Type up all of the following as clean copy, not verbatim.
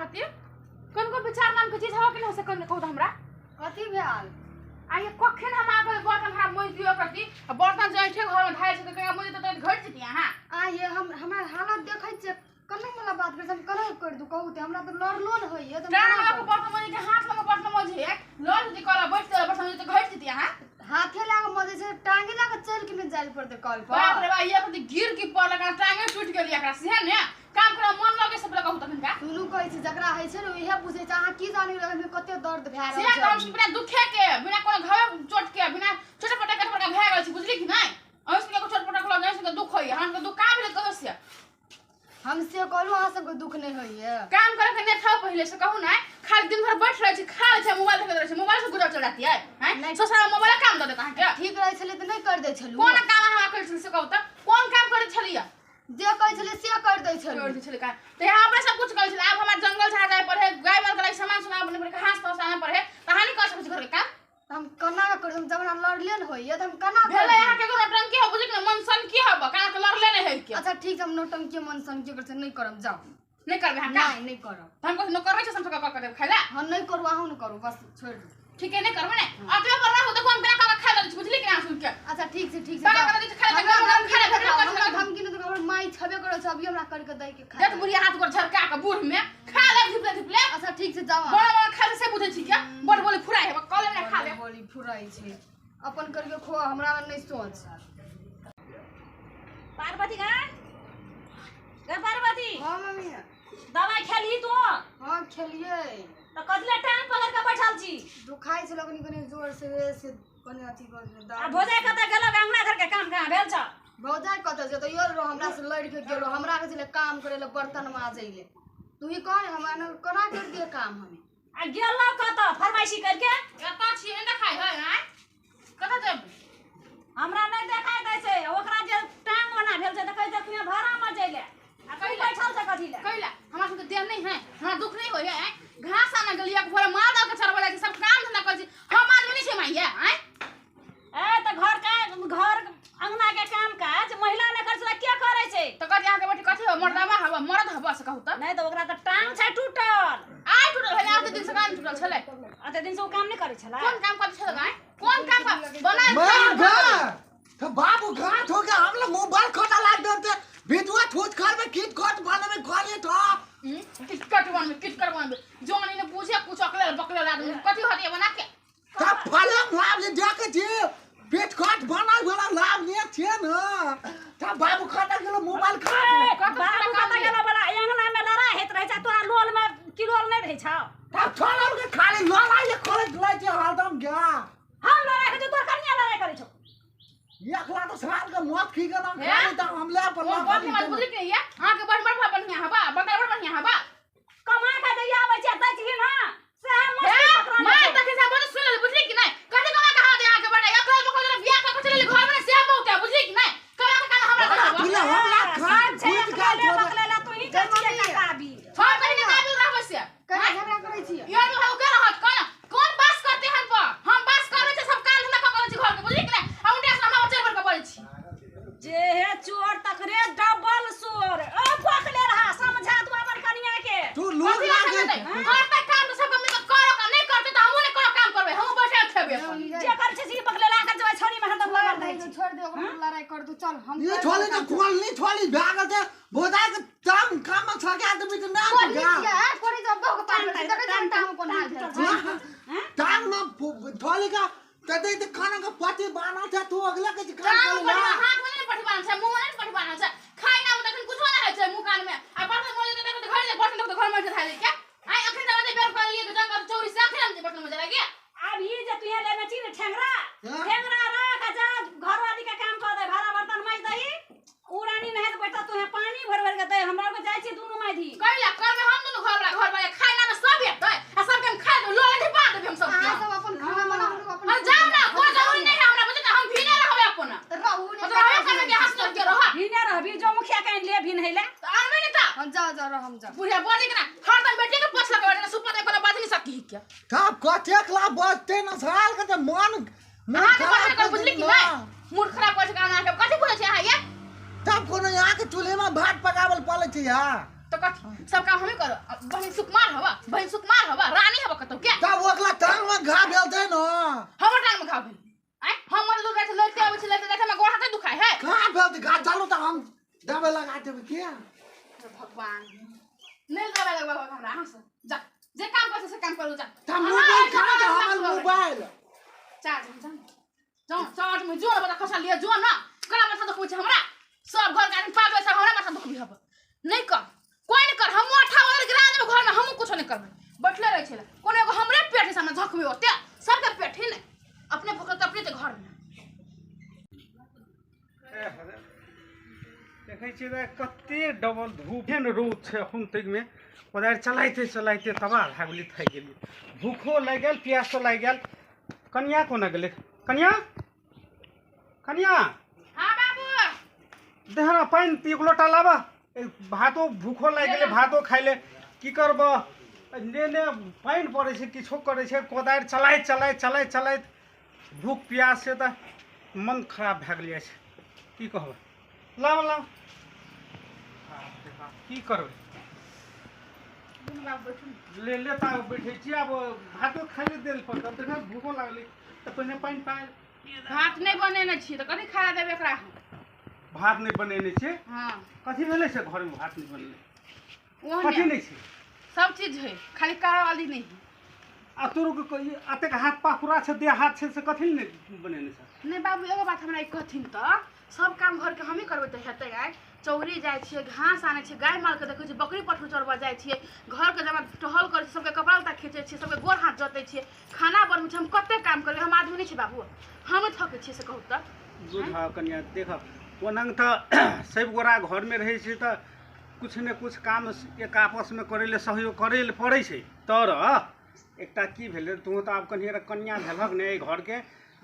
पार्वती कोन कोन विचार नाम के चीज हवा कि नहीं से कौन कहू त हमरा कथी भेल आ ये कखन हम आबै बर्तन हमरा मोज दियो करती आ बर्तन जैठे घर में धाय छै त कहिया मोज त घट जती अहाँ आ ये हम हमरा हालत देखै छियै कना वाला बात करै हम कना कर दू कहू ते हमरा त लड़लो न होइए त टांग लगा के बर्तन मोज के हाथ लगा बर्तन मोज है लड़ जती कला बैठ के बर्तन मोज त घट जती अहाँ हाथे लाग मजे छै टांगे लाग चल के न जाइल पड़ते कल पर बाप रे बा ये कथी गिर की पड़ लगा टांगे टूट गेल एकरा से ने काम करे मन लगे सब लगा तखन का सुनू कहै छै जकरा होइ छै ने उहे बुझै छै अहाँ की जानी लगे कते दर्द भए से रहल काम छै बिना दुखे के बिना कोनो घावे चोट के बिना छोट पटक के बड़का भए गेल छै बुझली कि नहीं अहिस के छोट पटक लग जाय से दुख होई हम के दुख का भेल कहै से हम से कहलू अहाँ सबके दुख नहीं होइए काम करे के नहीं था पहले से कहू ना खाली दिन भर बैठ रहै छै खा लै छै मोबाइल देखैत रहै छै मोबाइल से गुजर चल जाती है हैं ससुरा मोबाइल काम दे देता अहाँके ठीक रहै छलै तऽ नहीं कर दै छलू कोन काम अहाँ करै छलियै से कहू तऽ कोन काम करै छलियै जे कहै छलै से कर दै छलू कर दै छलियै काम तऽ यहाँ अपने सब कुछ करै छलियै आब हमरा जंगल झाड़ जाय पड़े गाय माल के सामान सुना बने पड़े घास फूस आने पड़े तऽ अहाँ नहीं कर सकै छी घर के काम तऽ हम केना के कर जब हमरा लड़ले न होइए तऽ हम केना भेलै अहाँ के कोनो नौटंकी हो बुझी के मन सन की हब काना के लड़ले नहीं है के अच्छा ठीक छै हम नौटंकी मन सन की कर छै नहीं करब जाओ नहीं करबै अहाँ काम नहीं नहीं करब तऽ हम कहै नौकर नहीं छै हम सब कऽ देब खाइला हम नहीं करू अहूँ नहीं करू बस छोड़ि दू ठीक है नहीं करबै ने अतबे पर रहू देखो हम बिना काम खा लै छी बुझली कि ना सुन के अच्छा ठीक छै ठीक छै बना जाओ। कर दै छै खाइ हमरा गरम गरम खाइ धमकी नहि देखाउ, हमरा धमकी नहि देखाउ, हमर माइ छेबे करै छै अभी हमरा करके दै के खा देख बुढ़िया हाथ गोर झरका के बूढ़ में खा ले धिपले धिपले अच्छा ठीक छै जाओ बड़ा बड़ा खा ले से बुझै छी के बड़ बोली फुराइ हेबा कॉले में खा ले बोली फुराइ छै अपन करके खो हमरा में नहीं सोच पार्वती गा गे पार्वती हां मम्मी दवाई खेलही तू हां खेलिए त कथी ले टांग पकड़ के बैठल छी दुखाइ छै कनी कनी जोर से से कनी अथी कर आ भौजाई कतऽ गेलौ अंगना घर के काम कहाँ भेल छ भौजाई कतऽ जेतौ यो रहो हमरा से लड़ि के गेलो हमरा के छलै काम करे ले बर्तन माजै ले तू ही कह हमरा न कोना कर दिए काम हमें आ गेलौ कतऽ फरमाइशी करके कतऽ छी नहीं देखाइ है आँय कतऽ जेब हमरा नहीं देखाइ दै छै ओकरा जे टांग ओना भेल छै त कहै छै तू भाड़ा में जइले आ कहीं बैठल छै कथी ले कैला हमरा सबके देह नहीं है हमरा दुख नहीं होय है घास आने गेलियै भोरे माल दऽ के चरबै जाइ छै सब काम धंधा करै छी हम आदमी नहीं छै माइया आँय ए त घर का घर अंगना के काम काज महिला ने करै छै त के करै छै तऽ कहत अहाँके बेटी कथी हो मर्दावा हवा मरद हवा से कहू तऽ नहीं त ओकरा त टांग छै टूटल आइ टूटल है आते दिन से काम टूटल छलै अते दिन से उ काम नहीं करै छलै कोन काम करै छलै आँय कोन काम कर बनाइ मैं घर तो बाबू घाट हो गया हम लोग मोबाइल खोटा लाग देते भिजुआ ठूस कर में किट कट बने में खोले तो किटकट बनबे किटकट बनबे जौन ने बुझे कुछ अकले बकले आदमी कथी होती बना के तब फलम लाभ ले देखे छी पेट कट बनाय वाला लाभ ने छे न तब बाबू खाता गेलो मोबाइल खा बाबू कतऽ गेलो बला अंगना में लड़ाई होइत रहै छै तोरा लोल में किलोल नहीं रहै छौ तब छोड़ल के खाली लड़ाई ले खोले लै छै हरदम गया हम लड़ाई करै छौ तोर कनिया लड़ाई करै छौ एक लाख साल के मौत खी गेल खाली त हम ले पर कोन बात के बुझली के ये अहाँ के बड़ बड़ बढ़िया हवा बड़ बड़ बढ़िया हवा कमा के दैया आबै छै दै छी ना से मस्ती पकड़ा मां तखन से बोल सुन ले बुझली कि नहीं कथी कमा के हाथ अहाँ के बड़ा एक लाख बकल बियाह कर के चले घर में से बहुत है बुझली कि नहीं कमा के काम हमरा हमरा हमरा खान छै फूट के ले बकले ला तू ही कर छियै काबी हम कहीं ना काबिल रहबै से कहीं झगड़ा करै छियै यार भाऊ के रहत कोन कोन बास करते हम पर हम बास करै छै सब काम धंधा कऽ छी घर के बुझली कि नहीं आ उंडा से हमरा चल पर के बोलै छी जे हे चोर तकरे डबल चोर ओ पकले रहा समझा तू अपन कनिया के तू लूज लागे घर पे काम तो सब मिल करो का नहीं करते त हमहु नहीं कोनो काम करबै हमहु बैठे खेबै अपन जे कर छै से पकले ला के जबै छोरी में हरदम लगल रहै छै छोड़ दे ओकरा लड़ाई कर दू चल हम ये छोली त कोल नहीं छोली भागल छै बोधा के टांग काम में छका देबी त ना कोन छियै कोनी जब बहु के पार देखै छै टांग कोन हाल भेल हैं टांग में छोली का तते त खाना के पति बाना छै तू अगला के काम काम कर पर हाथ में नहीं पटी बान्हल छै मुंह में नहीं पटी बान्हल छै खाइ ना तखन कुछो नहीं होइ छै मुंह कान में आ बर्तन मोजे त देखो घर ले बर्तन देखो घर में धरा दे के आइ अखन त बेर कर लिए जंगल चोरी से अखन हम बर्तन मोजे लागे अब ई जे तू लेने छी ने ठेंगरा ठेंगरा रख जा घरवाली के काम कर दे भाड़ा बर्तन माज दही उ रानी नहीं त बैठा तू पानी भर भर के दे हमरा के जाय छी दुनू माई दी कैला करबे हम दुनू घर वाला घर वाला खाइ ना सब हेतै आ सब के हम खा देब लोले धिपा देब हम सब अहाँ सब अपन खाना बनाउ अपन हम जाउ ना कोई जरूरी नहीं है हमरा बुझे हम भीने रहबै अपन त रहू तो रहबे करबै के हंस के रह भीने रहबी जो मुखिया के ले भीन हैले त आनबै नहीं त हम जाओ जाओ रह हम जाओ बुढ़िया बोली के ना हरदम बेटी के पोछ लगे ना सुपर कोनो बात नहीं सकी के तब कतेक ला बजते न साल के त मन मन अहाँ के खराब बात कर बुझली कि देलक। नहीं मूड खराब कर छै अहाँ के कथि बोलै छै अहाँ ये तब कोनो यहाँ के चूल्हे में भात पकावल पड़ै छै यहाँ त कथी सब काम हमे करो। बहिन सुकुमार हवा, बहिन सुकुमार हवा, रानी हवा कतौ के तब ओकरा टांग में घाव भेल छै न। हमर टांग में घाव भेल? आय हमर लोग जाइ छै लड़ते आबै छै लड़ते जाइ छै, हमरा गोड़ हाथ दुखाय है। कहाँ भेल छै घाव? चलू तऽ हम दवाई लगा देबै के। भगवान नहीं दवाई लगवा हमरा, अहाँ से जा जे काम कर से काम करू जा। त मोबाइल कहाँ छै? हमर मोबाइल चार्ज में जाओ जाओ चार्ज में जो ना बता खसा लिया जो ना करा माथा दुखबै छै हमरा। सब घर के आदमी पागल सब हमरा माथा दुखबी हब नहीं कर कोई नहीं कर। हम अठा वाला गिरा देबै घर में, हम कुछो नहीं करबै, बैठले रहै छै। कोनो एगो हमरे पेट है सामने झकबे ओते सबके पेट है ने, अपने भूखल त अपने ते घर में। देखै छियै तऽ कते डबल धूप एहन रौद छै एखन तकमे। कोदारि चलाइते चलाइते तबाह भए गेली, थाकि गेली, भूखो लागि गेल, प्यासो लागि गेल। कनिया कोना गेलै? कनिया कनिया हाँ बाबू देह ना पानि एक लोटा लाबऽ। भातो भूखो लागि गेलै, भातो खाइ ले की करबह? ने ने पानि पड़ै छै किछो करै छै। कोदारि चलाइत चलाइत चलाइत चलाइत भूख प्यास से तऽ मन खराब भए गेल छै, की कहबै। लाब लाब की करबै? ले ले तऽ बैठै छी। आब भातो खाइ ले देल पड़त, देखा भूखो लागलै तऽ पहिने पानि पानि। भात नहि बनेने छी तऽ कथी खाय देबै एकरा? भात नहि बनेने छी? हाँ। कथी भेलै से घरमे भात नहि बनलै? कथी नहि छै? सब चीज है, खाली कारवाली नहीं है। आ तोरो एतेक हाथ पाखुरा छै, देह हाथ छै, से कथी नहि बनेने छै? नहि बाबू एगो बात हमरा कहथिन तऽ सब काम घरके हमही करबै तऽ हेतै? आइ चौरी जाइ छियै, घास आनै छियै, गाय मालके देखै छियै, बकरी पठू चरबऽ जाइ छियै, घरके जमा टहल करै छियै, सबके कपड़ा लत्ता खींचै छियै, सबके गोड़ हाथ जोतै छियै, खाना बनबै छियै। हम कते काम करबै? हम आदमी नहि छी बाबू, हम थकै छियै से कहू तऽ। बुझ कनिया देख ओना तऽ सब गोरा घरमे रहै छै तऽ कुछ ने कुछ काम एक आपसमे करै लए सहयोग करै लए पड़ै छै। तर एकटा की भेलै, तू तऽ आब कनिया कनिया भेलक ने, एहि घरके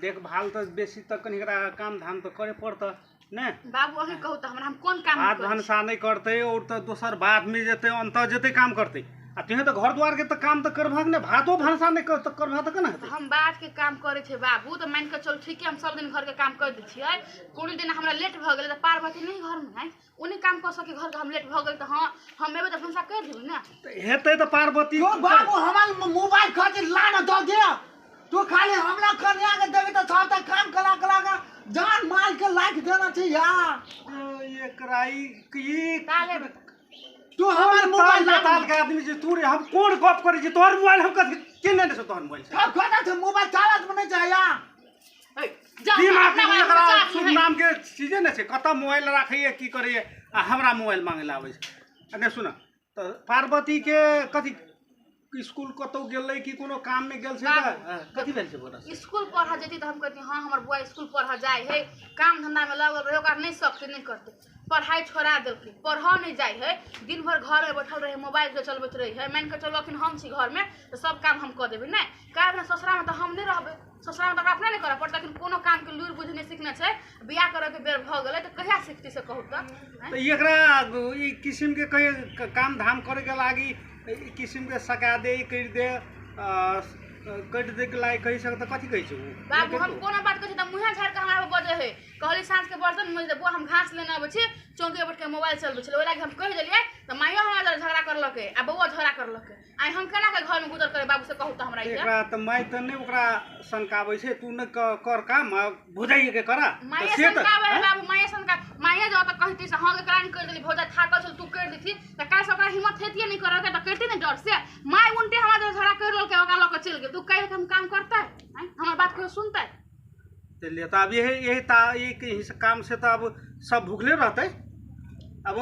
देखभाल तऽ बेसी तऽ कनि काम धाम तऽ करे पड़तऽ ने बाबू। अहीं कहू तऽ हमरा हम कोन काम भात भनसा नहि करतै और तऽ दोसर बादमे जेतै अन्तः जेतै काम करतै। आ तुहे तऽ घर द्वारके तऽ काम तऽ करबहक ने, भातो भनसा नहि कर तऽ करबह तऽ केना हेतै? हम बादके काम करै छै बाबू तऽ मानि कऽ चलू ठीके हम सब दिन घरके काम कर दै छियै। कोनो दिन हमरा लेट भऽ गेलै तऽ पार्वती नहि घरमे है, ओ नहि काम कऽ सकै घरके, हम लेट भऽ गेल तऽ हाँ हम एबै तऽ भनसा करि देबै ने। हेतै तऽ पार्वती। बाबू हमर मोबाइल खातिर ला न दऽ दे तू, खाली हमरा कनिया के देबे तऽ सबटा काम कला कला के जान माल के लाख देना छै यार। एकरा ई तू हमर मोबाइल ताल के आदमी जे तू रे, हम कोन गप करै छी? तोहर मोबाइल हम कथी के ने छै? तोहर मोबाइल छै हम कथा छै मोबाइल चार्ज में नहीं छै यार। दिमाग में एकरा शुभ नाम के चीजे ने छै, कतऽ मोबाइल राखैए की करैए आ हमरा मोबाइल मांगे ला आबै छै। आ नहि सुन तऽ पार्वती के कथी स्कूल कतौ गेलै कि कोनो काम में गेल छै तऽ कथी भेल छै बोरा? स्कूल पढ़ऽ जेती तऽ हम कहती हाँ हमर बुआ स्कूल पढ़ऽ जाइ है, काम धंधा में लगल रहे, ओकरा नहीं सकते नहीं करते, पढ़ाई छोड़ा देलकै, पढ़ऽ नहीं जाइ है, दिन भर घर में बैठल रहे, मोबाइल के चलबैत रहे है। मानि कऽ चलू अखन हम छी घर में तऽ सब काम हम कऽ देबै नहि, कारण ससुरा में तऽ हम नहि रहबै, ससुरा में तऽ अपने नहि करऽ पड़त। लेकिन कोनो काम के लूरि बुद्धि नहि सीखने छै, बियाह करऽ के बेर भऽ गेलै तऽ कहिया सीखती से कहू तऽ? एकरा ई किसिम के कहीं काम धाम करे के लागी ई किसिम के सका दे करि दे कटि दे के लागि कहि सक तऽ कथी कहै छै बाबू? हम कोनो बात कहै छी तऽ मुँहे झाड़ि कऽ हमरा बजै है। कहली साँझ के बर्तन मजि दे बुआ, हम घास लेने अबै छी, चौकी पर बैठ के मोबाइल चलबै छलै, ओहि लागि हम कहि देलियै तऽ माइयो हमरा जरे झगड़ा करलकै आ बौआ झगड़ा करलकै। आइ हम केना के घर में गुजर करै बाबू से कहू तऽ हमरा? एकरा तऽ माय तऽ नहि ओकरा सनकाबै छै, तू नहि कर काम भुजाइए के करा। माये सनकाबै है बाबू, माये सनका, माये जो तऽ कहती से हाँ एकरा नहि करि देली, भौजा थाकल छल तू करि देती तऽ काल्हि से ओकरा हिम्मत हेतियै नहि करऽ के तऽ करिते नहि डर से। माय उल्टे हमरा जरे झगड़ा करि लेलकै, ओकरा लऽ कऽ चलि गेल। तू काल्हि के हम काम करतै? हमर बात कहियो सुनतै? चलिए तऽ आब यही यही ता काम से तऽ आब सब भुखले रहतै। अब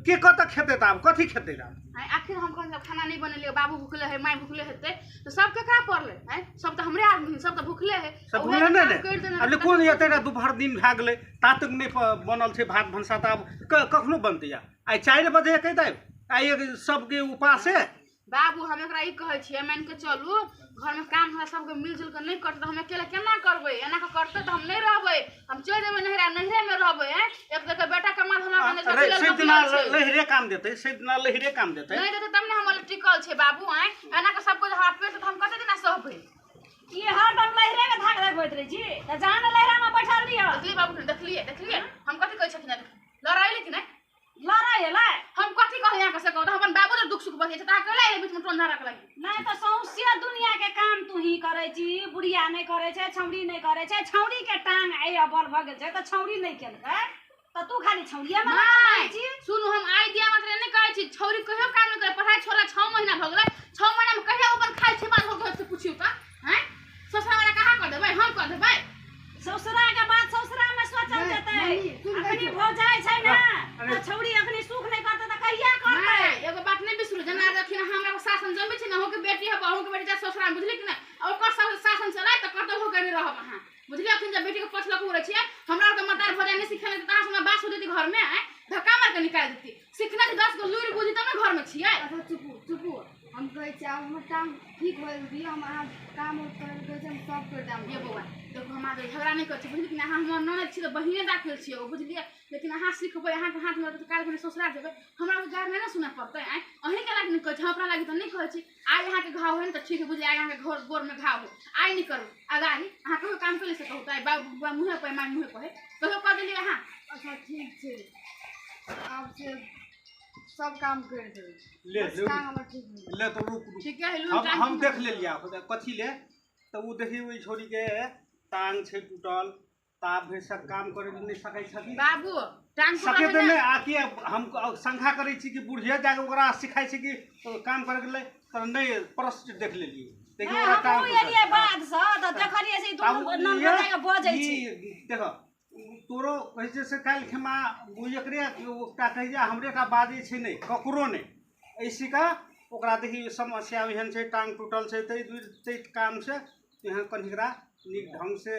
के कतऽ खेतै तऽ आब कथी खेतै? आब आखिर हम कहै खाना नहीं बनेलियै, बाबू भुखले है, माय भुखले हेतै तऽ सब केकरा पड़लै? आँय सब तऽ हमरे आदमी, सब तऽ भुखले है, सब भुखले ने ने। आब कोन एते दुपहर दिन भए गेलै ता तक नहि बनल छै भात भनसा, तऽ आब कखनो बनतै? आइ 4 बजे कहि देब, आइ सबके उपास है। बाबू हम एकरा ई कहै छियै मानि कऽ चलू घरमे काम धंधा सबके मिलजुल कऽ नहि करतै तऽ हम अकेले केना करबै? एना कऽ करतै तऽ हम नहि रहबै, हम चलि जेबै नैहरा, नैहरेमे रहबै। एक जगह बेटा कमा लहरे काम देतै, से दिना लहरे काम देतै, नहि देतै तब ने हम टिकल छै बाबू। आँय एना कऽ सबके हमरा पेट तऽ हम कते दिना सहबै? ई हरदम लहरे के धाक देखबैत रहै छी तऽ जहाँ ने लहरा में बैठल रहियो। देखलियै बाबू, देखलियै देखलियै हम कथी कहै छथिन? लड़ाइ कि नहि लड़ाइ हेलै? हम कथी कहै अहाँके से दुख सुख बतिया छै त अहाँ केला बीच में टोन रख लगी। नहीं तो सौंसे दुनिया के काम तू ही करे छी, बुढ़िया नहीं करे छै, छौड़ी नहीं करे छै। छौड़ी के टांग आइ अबल भ गेल छै त छौड़ी नहीं केलकै त तू खाली छौड़िया में लागल छी। सुनू हम आइ दिया मात्र नहीं कहै छी, छौड़ी कहियो काम नहीं करे, पढ़ाई छोड़ा 6 महीना भ गेलै, 6 महीना में कहियो अपन खाइ छै बात हो गेल से पुछियो त हैं ससुरा वाला कहाँ कर देबै, हम कर देबै। ससुरा के बात ससुरा में सोचल जेतै, अखनी भ जाइ छै ना त छौड़ी अखनी सुख नहीं करतै त कहिया करतै। एगो बात नहीं बिसरू, जना रखिन हमरा शासन जमै छै ना, हो के बेटी है बहू के बेटी जा ससुरा में, बुझली कि ना, ओकर शासन चलाय त कतौ हो के नहीं रहब अहाँ, बुझली। अखन जब बेटी के पछलक उड़ै छियै, हमरा के मतार भजा नहीं सिखेने त अहाँ हमरा बास हो जेती घर में, आय धक्का मार के निकाल देती। सिखना छै 10 गो लूरि बुझी तब ने घर में छियै। अच्छा चुपू चुपू, हम कहै छी आब हमर टांग ठीक हो गेल, हम अहाँ काम कर कहै छी हम सब कर दाम। ये बौआ देखो हम आगे झगड़ा नहीं करै छी, बुझली कि ना, अहाँ हमर ननद छी त बहिने राखल छियै ओ, बुझलियै। लेकिन अहाँ सिखबै, अहाँके हाथ में रहतै त काल्हि भने ससुरा जेबै, हमरा गार नहि ने सुनऽ पड़तै। आँय अहीँके लागि नहि कहै छी, हम अपना लागि तऽ नहि कहै छी। आइ अहाँके घाव होइ ने तऽ ठीक है, बुझलियै, आइ अहाँके घर गोरमे घाव हो, आइ नहि करू अगाड़ी अहाँ कहियो काम कऽ ले से कहू तऽ आइ बाबू मुँहे पर माय मुँहे पर कहियो कऽ देलियै अहाँ। अच्छा ठीक छै, आब से सब काम कर देबै, ले टांग हमर ठीक हो ले तो रुक रुक, ठीक है। हम देख लेलियै कथी ले तऽ ओ देखी ओहि छोरी के टांग छै टूटल, ताब भरिसक काम करे नहीं सकै छथिन बाबू, टांग सके तऽ नहि। आ कि हम शंका करै छी कि बुढ़िया जाके ओकरा सिखाइ छै कि काम करे के लेल, तऽ नहि प्रश्न देख लेलियै। देखियौ ओकरा टांग एलियै बाद से तऽ देखलियै से दुनू नन भौजाई के बजै छै। देखो तोरो कहै छै से काल्हि खेमा एकरे एकटा कहै छै हमरे टा बाजै छै नहि, ककरो नहि। ऐसी का ओकरा देखी समस्या एहन छै, टांग टूटल छै, ताहि काम से एहन कनिकरा नीक ढंग से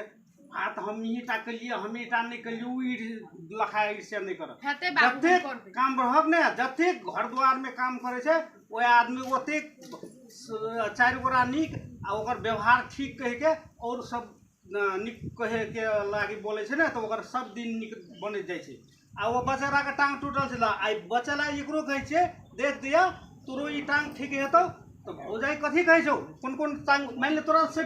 बात हमही टा केलियै, हमही टा नहि केलियै, ओ लखा ईर्ष्या नहि करत। जतेक काम रहत ने, जतेक घर दुआरमे काम करै छै ओहि आदमी ओतेक चारि गोरा नीक आ ओकर व्यवहार ठीक कहिके आओर सब नीक कहेके लागि बोलै छै ने, तऽ ओकर सब दिन नीक बनैत जाइ छै। आ ओ बचेराके टांग टूटल छै, आइ बचेला एकरो कहै छियै देख दिअ तोरो ई टांग ठीक हेतौ तऽ भौजाइ कथी कहै छौ, कोन कोन टांग मानि ले तोरा से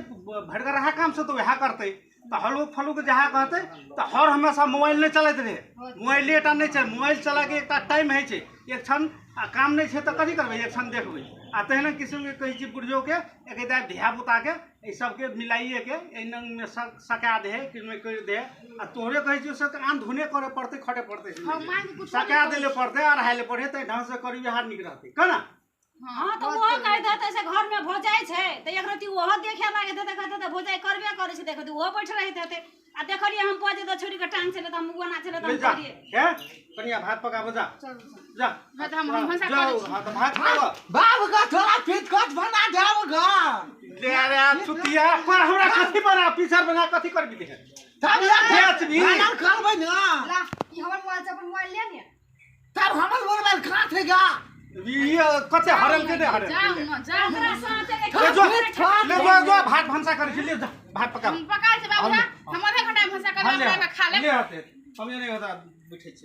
भरिगरहा काम से तऽ वएह करतै, तऽ हल्लुक फल्लुक जहाँ कहतै तऽ हर हमेशा मोबाइल नहि चलैत रहै, मोबाइले टा नहि चलै, मोबाइल चलाके एकटा टाइम होइ छै, एक क्षण आ काम नहि छै तऽ कथी करबै, एक क्षण देखबै। आ तहिना किसिमके कहै छी बुढ़ियोके एक धियापुताके एहि सबके मिलाइएके एहि नंगमे सका दे है कि करि दे। आ तोहरे कहै छियौ सब आन धुने करे पड़तै, खटे पड़तै, सका देले पड़तै, अढ़ाइ ले पड़तै, ताहि ढंगसँ करी व्यवहार नीक रहतै केना। हाँ तो वो कह देते से घर में भौजाई छै त एक रति ओहो देखे लागे देते कहते त भौजाई करबे करे छै, देखते ओहो बैठ रहैत हेतै। आ देखलियै हम पजे त छोरी के टांग छले त हम ओना छले त हम करिए हे कनिया भात पकाबो जा जा, हां त हम भनसा करै छी। हां त भात पकाबो बाबू का थोड़ा पीट कट बना देब गा ले अरे चुतिया पर हमरा कथि बना पीछर बना कथि करबी देख तब बेचबी खाना करबै ना। ला ई हमर मोबाइल से अपन मोबाइल ले ने, तब हमर मोबाइल कहाँ थे गा ये कते हरल के नहीं हरल, जाऊ न जाऊ हमरा सोचे के ले जो ले जो जो भात भनसा करै छी, ले जा भात पका हम पकाइ छै बाबू, हम आधा घंटा में भनसा कर लेब, खा लेब। ले हते हम नहीं होता बैठै छी।